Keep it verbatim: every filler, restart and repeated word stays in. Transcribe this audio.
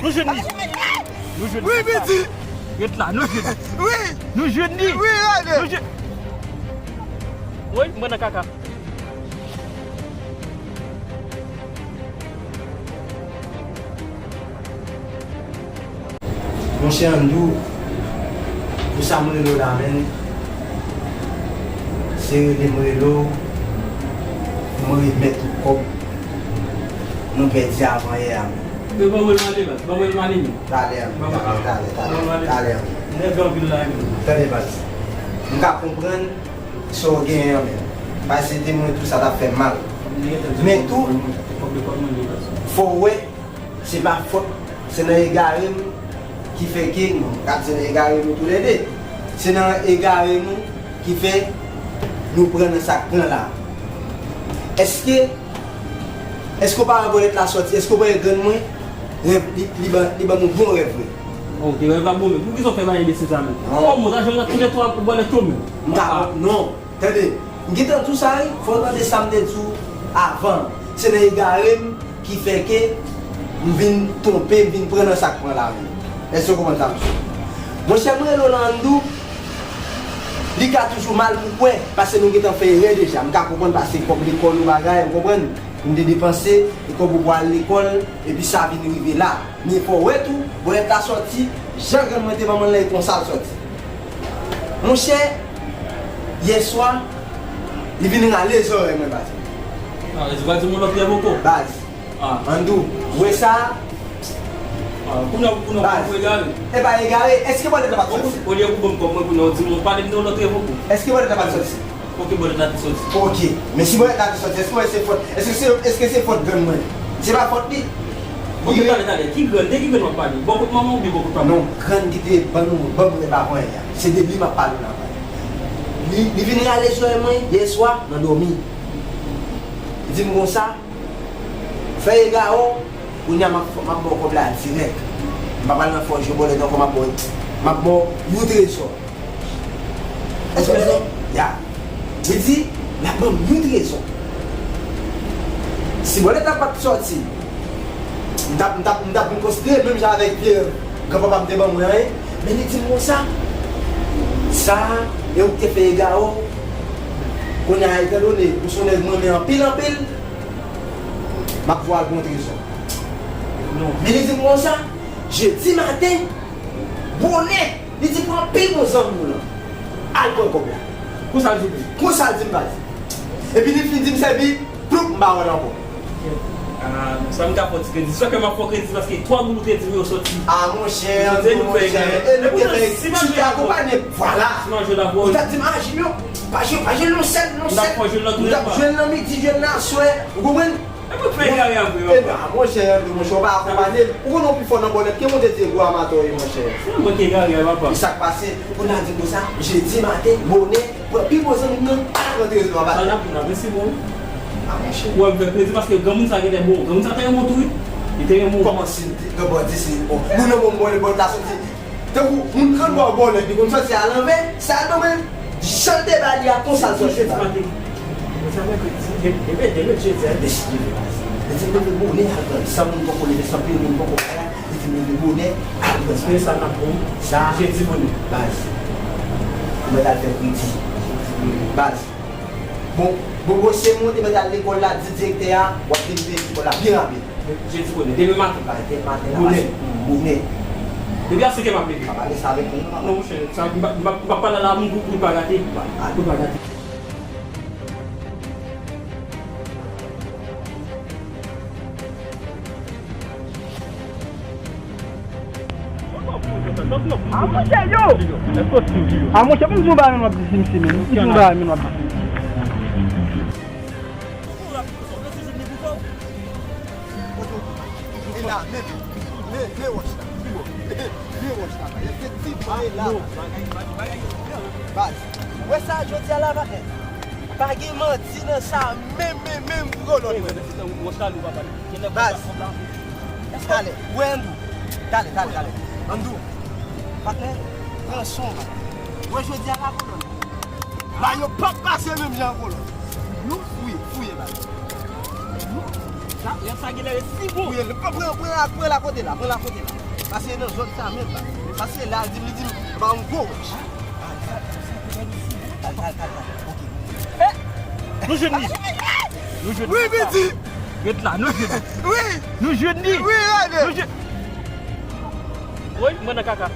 Nou jwenn li. Nou jwenn li. Wi, Piti. Ret la, nou jwenn li. Wi. Nou jwenn li. Wi, Rene. Nou jwenn. Wi, mwen nan kaka. Monchè Andou, pou sa m rele w la menm, se rele m rele w pou m remèt ou kòb nou pèdi avan yè a menm. Yo, ban mwen l ale, baz. Ban mwen l ale, men. Talè, talè, talè, talè, talè. Nève anpil la, men. Tande, baz. M ka konprann sa w genyen an, men. Paske te mwen tou sa t ap fè m mal. Men tou, fò w wè, se pa fòt, se nan egare m ki fè ke nou, kat se nan egare nou toulède. Se nan egare nou ki fè nou pran nan sa k pran la. Èske, èske w pa wè bòlèt la sòti? Èske w pa wè grann mwen? Rèv, li, li ban, li ban nou bon rèv vre. Oh, te rèv la bon, men poukisa w fè bagay enbesil sa menm? Non. Oh, mwen ta jwenn nan toulètwa bòlèt yo menm. M ta, non. Tande, m gentan di w sa wi, fò w tande sa m te di w avan. Se nan egare m ki fè ke m vin twonpe, m vin pran nan sa k pran la menm. Èske w konprann sa m di w? Monchè, mwen rele w la Andou, li ka toujou mal pou kwè, paske nou gentan fè erè deja. M ka konprann paske kòb lekòl ou bagay, ou konprann? Nou te depanse, e kòb ou pou al lekòl, epi sa vin rive la. Men fò w wè tou, bòlèt la sòti, jan grann mwen te ban mwen l lan, e konsa l sòti. Monchè, yèswa, li vin rale zòrèy mwen, baz. Ah, ou pa di m yon lòt rèv ankò? Baz. Ah. Andou, ou wè sa? Ah, kounye a, kounye a, baz, ou egare. E pa egare, èske bòlèt la pa t sòti? Olye ou ban m kòb mwen, kounye a, ou di m ou pale m de yon lòt rèv ankò. Èske bòlèt la pa t sòti? Kote bòlèt la te sòti? Ok. Men si bòlèt la te sòti, èske w wè se fòt, èske se, èske se fòt grann mwen? Se pa fòt li. Ok, talè, talè. Ki grann? De ki grann w ap pale? Bò kot manman w oubyen bò kot papa? Non, grann ki te ban nou, ban nou rèv avan yè a. Se de li m ap pale w la. Li, li vin rale zòrèy mwen yèswa nan dòmi. Li di m konsa, fè egare w, kounye a m ap, m ap ba w kòb la dirèk. M pa pral nan fè w jwe bòlèt ankò, m ap ba w, m ap ba w yon trezò. Èske w konprann? Ya. Li di, l ap ban m yon trezò. Si bòlèt la pa t sòti, m t ap, m t ap, m t ap vin konsidere menm jan avèk vye granpapa m te ban mwen an, men li di m konsa, sa a, e ou ki te fè egare w, kounye a, etandone ou se yon nèg m renmen anpil, anpil, m ap voye al ba w yon trezò. Non. Men li di m konsa, jedi maten, bonè, li di pran pi bon zanmi w lan. Al pran kòb la. Konsa l di w? Konsa l di m, baz. Epi li fin di m sèvi, ploup, m pa wè l ankò. Ah, non, sa m ka fè w ti kredi. Sèke m ap fè w kredi paske twa goud ou te di m yo sòti. Ah, monchè, monchè. E nou te fè ti akonpanye, vwala. Ou t ap di m, ah, Jimmy, pa jwe, pa jwe l non sèt, non sèt. Ou t ap jwe l nan midi, jwe l nan aswè. Ou konprann? E mwen k fè egare a vre, papa. E non, monchè, Andou, monchè, ou pa akonpanye l. Ou konnen w pi fò nan bòlèt ke mwen te di gwo amatè w ye, monchè. Se mwen k egare a, papa. E sa k pase? Kounye a di konsa, jedi maten, bonè, pran pi bon zanmi m nan, al pran trezò a, papa. Sa n ap di la, mèsi bon. Ah, monchè. Ou wè m fè kredi paske granmoun sa genlè bon. Granmoun sa te renmen w tou, wi. Li te renmen w. Kòman si l te, granmoun di si l bon? Moun nan bon, bon, li bon, ta soti. Tankou moun grann bò bòlèt, li konn sòti a lanvè, sa l ban mwen, jan l te ba li a, konsa l sòti ba li. Jodi maten. Sa mèkredi, de-, demen, demen jedi a, li deside leve, baz. Li di m leve bonè al pran, san moun poko leve, san pil moun poko bay la, li di m leve bonè al pran. Espere sa n ap bon, sa, jedi bonè. Baz. Ou mèt al fè kredi. Baz. Bon, bon, bon, se moun te mèt al lekòl la, di direktè a, w ap vin peye lekòl la byen rapid. Jedi bonè, demen maten. Bay, demen maten la, bonè. Bonè. Depi a senk è m ap leve. Pa pale sa avèk moun, non. Non, monchè, sa, m pa, m pa, m pa pale la, moun pou, pou l pa gate. Pou l pa gate. A monchè, yo! A monchè, pou m di w bagay, men w ap di si m si men. Pou m di w bagay, men w ap di si m. E la, men, men, men wòch la. Men wòch la. Efektivman, e la. Baz, wè sa, jodi a la, patnè. Pa gen manti nan sa, menm, menm, menm, kolòn. Baz, talè, wè Andou. Talè, talè, talè. Andou, patnè, pran son, patnè. Wè jodi a la, kolòn. Ba yo p ap pase menm jan, kolòn. Nou fouye, fouye, baz. Nou Sa, lè sa genlè ret si bon. Wi, pran, pran, pran, pran la kote la, pran la kote la. Pase nan zòn sa menm la. Pase la, li di m, li di m, ba yon gwo wòch. Kal, kal, kal, kal. Ok. Nou jwenn li. Nou jwenn li. Wi, Piti. Ret la, nou jwenn li. Wi. Nou jwenn li. Wi, Rade. Nou jwenn. Wi, mwen nan kaka.